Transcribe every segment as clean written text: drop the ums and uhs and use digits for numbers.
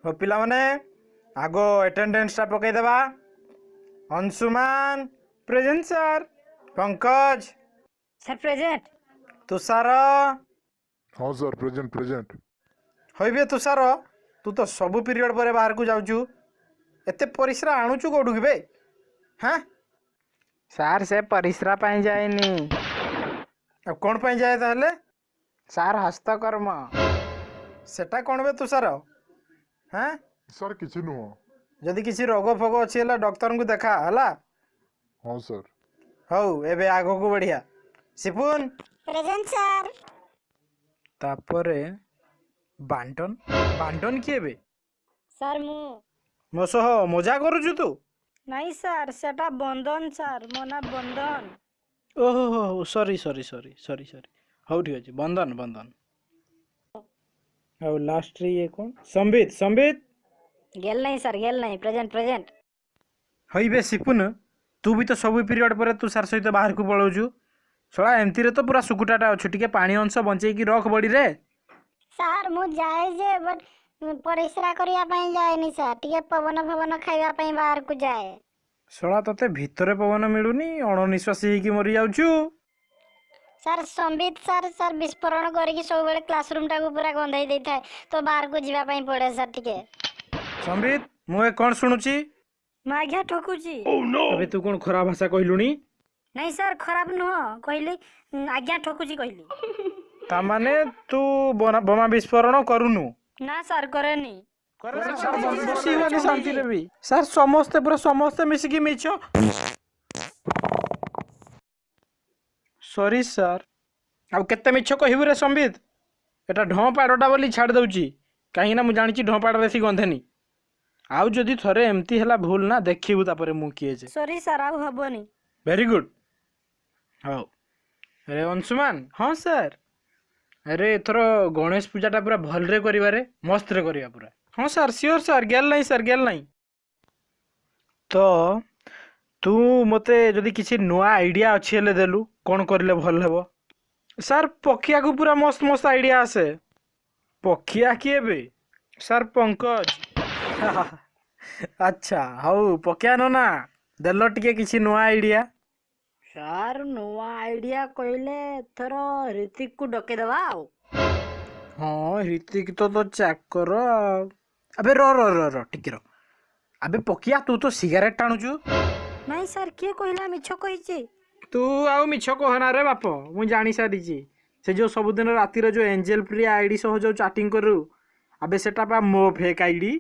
ହଉ ପିଲାମାନେ, ଆଗ ଆଟେଣ୍ଡାନ୍ସଟା ପକେଇଦେବା। Anshuman. Present sir. Pankaj. Sir, present. ତୁଷାର। ହଁ ସାର୍, ପ୍ରେଜେଣ୍ଟ, ପ୍ରେଜେଣ୍ଟ। ହଇବେ ତୁଷାର, ତୁ ତ ସବୁ ପିରିୟଡ଼ ପରେ ବାହାରକୁ ଯାଉଛୁ, ଏତେ ପରିସ୍ରା ଆଣୁଛୁ କୋଉଠୁ କି ବେ? ହାଁ ସାର୍, ସେ ପରିସ୍ରା ପାଇଁ ଯାଏନି। ଆଉ କ'ଣ ପାଇଁ ଯାଏ ତାହେଲେ? ସାର୍, ହସ୍ତକର୍ମ। ସେଟା କ'ଣ ବେ ତୁଷାର? ହାଁ? ସାର୍, କିଛି ନୁହଁ। ଯଦି କିଛି ରୋଗ ଫୋଗ ଅଛି ହେଲା, ଡକ୍ଟରଙ୍କୁ ଦେଖା ହେଲା। ହଁ ସାର୍। ହଉ, ଏବେ ଆଗକୁ ବଢ଼ିଆ। ସିପୁନ। Present sir. ତାପରେ ବାଣ୍ଟନ। ବାଣ୍ଟନ କିଏ ବେ? ସାର୍, ମୁଁ। ମୋ ସହ ମଜା କରୁଛୁ ତୁ? ନାଇଁ ସାର୍, ସେଟା ବନ୍ଦନ ସାର୍, ମୋ ନାଁ ବନ୍ଦନ। ଓହୋ ହୋ, ସରି ସରି ସରି ସରି ସରି। ହଉ, ଠିକ୍ ଅଛି, ବନ୍ଦନ, ବନ୍ଦନ। ଆଉ ଲାଷ୍ଟରେ ଇଏ କ'ଣ? ସମ୍ବିତ, ସମ୍ବିତ। ଗେଲ ନାହିଁ ସାର୍, ଗେଲ ନାହିଁ। Present, present. ହଇବେ ସିପୁନ, ତୁ ବି ତ ସବୁ ପିରିୟଡ଼ ପରେ ତୁଷାର ସହିତ ବାହାରକୁ ପଳାଉଛୁ। ଶଳା, ଏମିତିରେ ତ ପୁରା ଶୁକୁଟାଟା ଅଛୁ, ଟିକେ ପାଣି ଅଂଶ ବଞ୍ଚେଇକି ରଖ ବଡ଼ିରେ। ସାର୍, ମୁଁ ଯାଏ ଯେ, ବଟ୍ ପରିସ୍ରା କରିବା ପାଇଁ ଯାଏନି ସାର୍, ଟିକେ ପବନ ଫବନ ଖାଇବା ପାଇଁ ବାହାରକୁ ଯାଏ। ଶଳା, ତତେ ଭିତରେ ପବନ ମିଳୁନି, ଅଣନିଶ୍ୱାସୀ ହେଇକି ମରିଯାଉଛୁ। ସାର୍, ସମ୍ବିତ ସାର୍, ସାର୍ ବିସ୍ଫୋରଣ କରିକି ସବୁବେଳେ କ୍ଲାସରୁମଟାକୁ ପୁରା ଗନ୍ଧେଇ ଦେଇଥାଏ, ତ ବାହାରକୁ ଯିବା ପାଇଁ ପଡ଼େ ସାର୍ ଟିକେ। ସମ୍ବିତ, ମୁଁ ଏ କ'ଣ ଶୁଣୁଛି? ମାଘିଆ ଠକୁଛି। ଏବେ ତୁ କ'ଣ ଖରାପ ଭାଷା କହିଲୁଣି? ନାଇଁ ସାର୍, ଖରାପ ନୁହଁ କହିଲି, ଆଜ୍ଞା ଠକୁଛି କହିଲି। ତାମାନେ ତୁ ବୋମା ବିସ୍ଫୋରଣ କରୁନୁ? ନା ସାର୍, କରେନି। ବସିବନି ଶାନ୍ତିରେ ବି। ସାର୍, ସମସ୍ତେ ପୁରା ସମସ୍ତେ ମିଶିକି ମିଛ। ସରି ସାର୍। ଆଉ କେତେ ମିଛ କହିବୁ ରେ ସମ୍ବିତ? ଏଟା ଢଁ ପାଡ଼ଟା ବୋଲି ଛାଡ଼ି ଦେଉଛି, କାହିଁକିନା ମୁଁ ଜାଣିଛି ଢଁ ପାଡ଼ ବେଶୀ ଗନ୍ଧେନି। ଆଉ ଯଦି ଥରେ ଏମିତି ହେଲା ଭୁଲ ନା, ଦେଖିବୁ ତାପରେ ମୁଁ କିଏ ଯେ। ସରି ସାର୍, ଆଉ ହବନି। Very good. ହଉ ଆରେ ଅଂଶୁମାନ। ହଁ ସାର୍। ଆରେ, ଏଥର ଗଣେଶ ପୂଜାଟା ପୁରା ଭଲରେ କରିବାରେ, ମସ୍ତରେ କରିବା ପୁରା। ହଁ ସାର୍, ସିଓର ସାର୍। ଗେଲ ନାହିଁ ସାର୍, ଗେଲ ନାହିଁ। ତ ତୁ ମୋତେ ଯଦି କିଛି ନୂଆ ଆଇଡ଼ିଆ ଅଛି ହେଲେ ଦେଲୁ, କ'ଣ କରିଲେ ଭଲ ହେବ? ସାର୍, ପଖିଆକୁ ପୁରା ମସ୍ତ ମସ୍ତ ଆଇଡ଼ିଆ ଆସେ। ପଖିଆ କିଏ ବେ? ସାର୍, ପଙ୍କଜ। ଆଚ୍ଛା, ହଉ ପକିଆ ନନା, ଦେଲ ଟିକେ କିଛି ନୂଆ ଆଇଡ଼ିଆ। ସାର୍, ନୂଆ ଆଇଡ଼ିଆ କହିଲେ ଏଥର ଋତିକକୁ ଡକେଇଦବା ଆଉ। ହଁ, ହୃତିକ ତ ତୋ ଚାକର ଆଉ। ଆବେ ର ର ର ର, ଟିକେ ର। ଆବେ ପକିଆ, ତୁ ତ ସିଗାରେଟ ଟାଣୁଛୁ। ନାଇଁ ସାର୍, କିଏ କହିଲା? ମିଛ କହିଛି। ତୁ ଆଉ ମିଛ କହନା ରେ ବାପ, ମୁଁ ଜାଣି ସାରିଛି। ସେ ଯୋଉ ସବୁଦିନ ରାତିରେ ଯୋଉ ଏଞ୍ଜେଲ ପ୍ରିୟା ଆଇଡି ସହ ଯୋଉ ଚାଟିଂ କରୁ, ଆବେ ସେଟା ପା ମୋ ଫେକ୍ ଆଇଡି।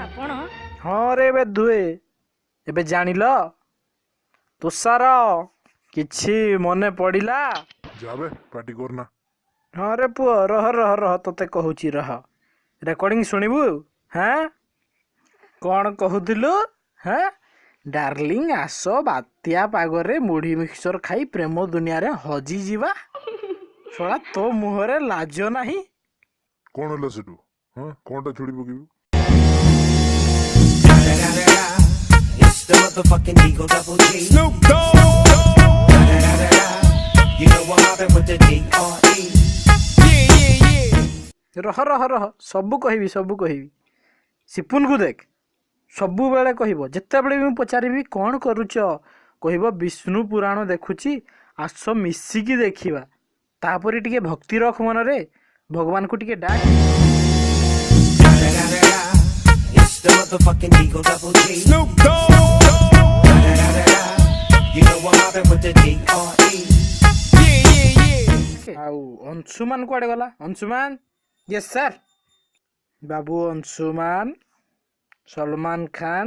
ଆପଣ? ହଁ ରେ, ଏବେ ଧୁଏ। ଏବେ ଜାଣିଲ? ତୁଷାର, କିଛି ମନେ ପଡ଼ିଲା? ଯାବେ, ପାଟି କରନା। ହଁ ରେ ପୁଅ, ରହ ରହ ରହ, ତୋତେ କହୁଛି ରହ। ରେକର୍ଡିଂ ଶୁଣିବୁ? ହାଁ, କ'ଣ କହୁଥିଲୁ? ହାଁ, ଡାର୍ଲିଂ ଆସ, ବାତ୍ୟା ପାଗରେ ମୁଢ଼ି ମିକ୍ସଚର ଖାଇ ପ୍ରେମ ଦୁନିଆରେ ହଜିଯିବା। ଶଳା, ତୋ ମୁହଁରେ ଲାଜ ନାହିଁ? କ'ଣ ହେଲା ସେଠୁ? ହଁ, କ'ଣଟା ଛୁଡ଼ି ପକେଇବୁ? It's the motherfucking D-O Double G. Snoop Dogg. You know I'm mobbing with the D.R.E. ରହ ରହ ରହ, ସବୁ କହିବି, ସବୁ କହିବି। ସିପୁନକୁ ଦେଖ, ସବୁବେଳେ କହିବ, ଯେତେବେଳେ ବି ମୁଁ ପଚାରିବି କ'ଣ କରୁଛ, କହିବ ବିଷ୍ଣୁ ପୁରାଣ ଦେଖୁଛି, ଆସ ମିଶିକି ଦେଖିବା। ତାପରେ ଟିକେ ଭକ୍ତି ରଖ ମନରେ, ଭଗବାନଙ୍କୁ ଟିକେ ଡାକ। It's the motherfucking D-O Double G. Snoop Dogg. You know I'm mobbing with the D.R.E. ଆଉ ଅଂଶୁମାନ କୁଆଡ଼େ ଗଲା? ଅଂଶୁମାନ। Yes sir. ବାବୁ ଅଂଶୁମାନ, ସଲମାନ ଖାନ,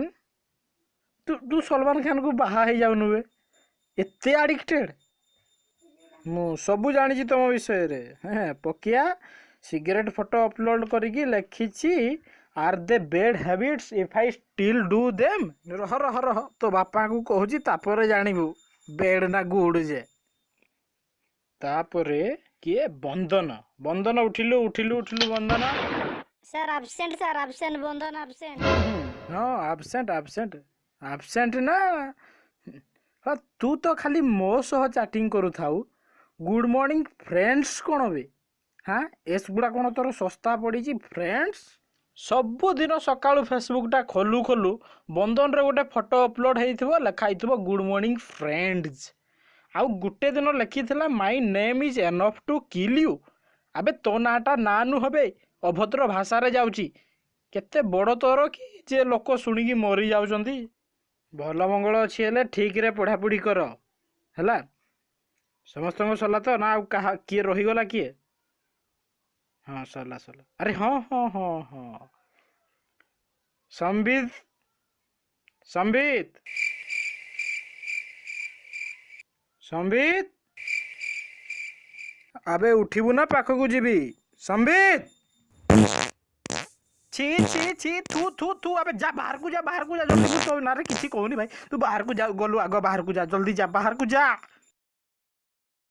ତୁ ସଲମାନ ଖାନକୁ ବାହା ହେଇଯାଉନୁ ବେ, ଏତେ ଆଡ଼ିକ୍ଟେଡ଼। ମୁଁ ସବୁ ଜାଣିଛି ତମ ବିଷୟରେ। ହେଁ ପକିଆ ସିଗାରେଟ୍ ଫଟୋ ଅପଲୋଡ଼ କରିକି ଲେଖିଛି, "Are they bad habits if I still do them?" ରହ ରହ ରହ, ତୋ ବାପାଙ୍କୁ କହୁଛି, ତାପରେ ଜାଣିବୁ ବେଡ୍ ନା ଗୁଡ୍ ଯେ। ତାପରେ କିଏ? ବନ୍ଦନ, ବନ୍ଦନ, ଉଠିଲୁ ଉଠିଲୁ ଉଠିଲୁ Bandan. Sir, absent sir, absent, Bandan absent. ହଁ, ଆବସେଣ୍ଟ, ଆବସେଣ୍ଟ, ଆବସେଣ୍ଟ ନା? ହଁ, ତୁ ତ ଖାଲି ମୋ ସହ ଚାଟିଂ କରୁଥାଉ। ଗୁଡ୍ ମର୍ଣ୍ଣିଂ ଫ୍ରେଣ୍ଡସ୍ କ'ଣ ବେ? ହାଁ, ଏସ୍ ଗୁଡ଼ା କ'ଣ ତୋର ଶସ୍ତା ପଡ଼ିଛି ଫ୍ରେଣ୍ଡସ୍? ସବୁଦିନ ସକାଳୁ ଫେସବୁକ୍ଟା ଖୋଲୁ ଖୋଲୁ ବନ୍ଦନରେ ଗୋଟେ ଫଟୋ ଅପଲୋଡ଼ ହେଇଥିବ, ଲେଖା ହେଇଥିବ ଗୁଡ଼୍ ମର୍ଣ୍ଣିଂ ଫ୍ରେଣ୍ଡସ୍। ଆଉ ଗୋଟେ ଦିନ ଲେଖିଥିଲା my name is enough to kill you. ଆବେ ତୋ ନାଁଟା ନାଁ ନୁହଁ ବେ, ଅଭଦ୍ର ଭାଷାରେ ଯାଉଛି। କେତେ ବଡ଼ ତୋର କି ଯେ ଲୋକ ଶୁଣିକି ମରି ଯାଉଛନ୍ତି। ଭଲ ମଙ୍ଗଳ ଅଛି ହେଲେ ଠିକରେ ପଢ଼ାପଢ଼ି କର, ହେଲା? ସମସ୍ତଙ୍କ ସରିଲା ତ ନା ଆଉ କାହା କିଏ ରହିଗଲା କିଏ? ହଁ, ସରିଲା ସରିଲା। ଆରେ ହଁ ହଁ ହଁ ହଁ, ସମ୍ବିତ, ସମ୍ବିତ, ସମ୍ବିତ, ଆବେ ଉଠିବୁ ନା ପାଖକୁ ଯିବି? ସମ୍ବିତ, ଛି ଛି ଛି, ଥୁ ଥୁ ଥୁ। ଆବେ ଯା, ବାହାରକୁ ଯା, ବାହାରକୁ ଯା ଜଲ୍ଦି। ମୁଁ ତୋ ନାଁରେ କିଛି କହୁନି ଭାଇ, ତୁ ବାହାରକୁ ଯା। ଗଲୁ ଆଗ, ବାହାରକୁ ଯା, ଜଲ୍ଦି ଯା, ବାହାରକୁ ଯା।